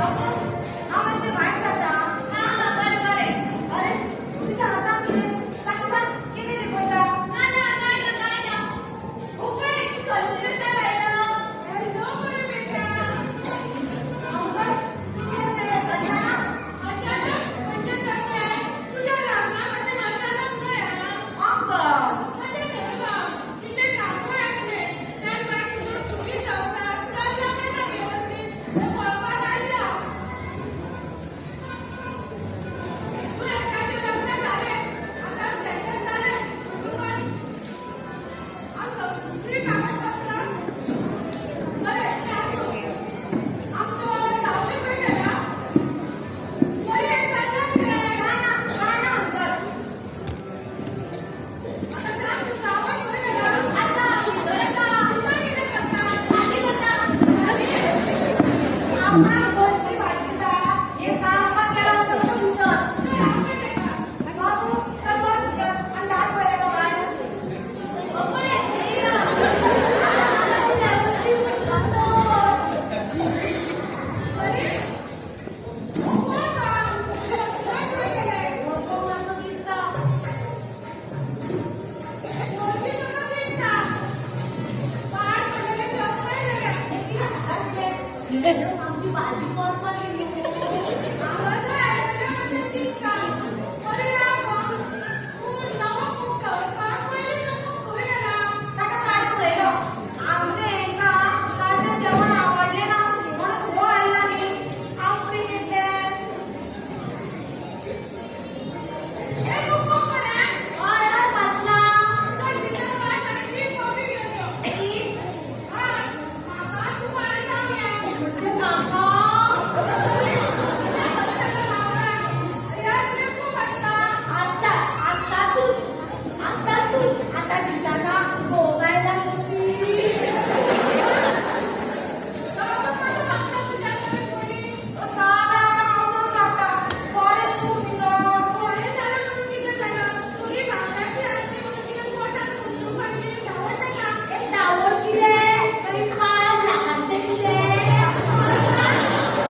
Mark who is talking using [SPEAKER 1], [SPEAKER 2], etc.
[SPEAKER 1] Uncle, हांव मातशें भायर सरता.
[SPEAKER 2] हा हा, बरें बरें.
[SPEAKER 1] अरे, तुज्या हातान कितें? सांग सांग, कितें लिपयता?
[SPEAKER 2] ना ना, काय ना काय ना. उकळे सॉलिसिटर आयलो.
[SPEAKER 3] हॅलो बरे बेटा.
[SPEAKER 1] अंकल, तुम्ही अशें अचानक?
[SPEAKER 3] अचानक म्हणजे कशें, तुज्या लग्ना भशेन अचानक न्हय आं.
[SPEAKER 1] अंकल.
[SPEAKER 3] अशें न्हय गो, इल्लें कामूय आसलें त्यान मागीर तुजो सुखी संवसार चल्ला काय ना वेवस्थीत हें पळोवपाक आयला. तूं एकट्याचें लग्न जालें, आतां सेटल जालें म्हणटकूच हांव सगळीं कागदपत्रां. बरें, तें आसूं. आमचो जावंय खंय गेला? बरें चल्लां कितें?
[SPEAKER 1] काय ना काय ना अंकल.
[SPEAKER 3] आतां सांग, तूं जावंय खंय गेला?
[SPEAKER 2] आता बरें का?
[SPEAKER 3] तूं कितें करता?
[SPEAKER 2] भाजी करता.
[SPEAKER 3] भाजी?
[SPEAKER 2] आम्हा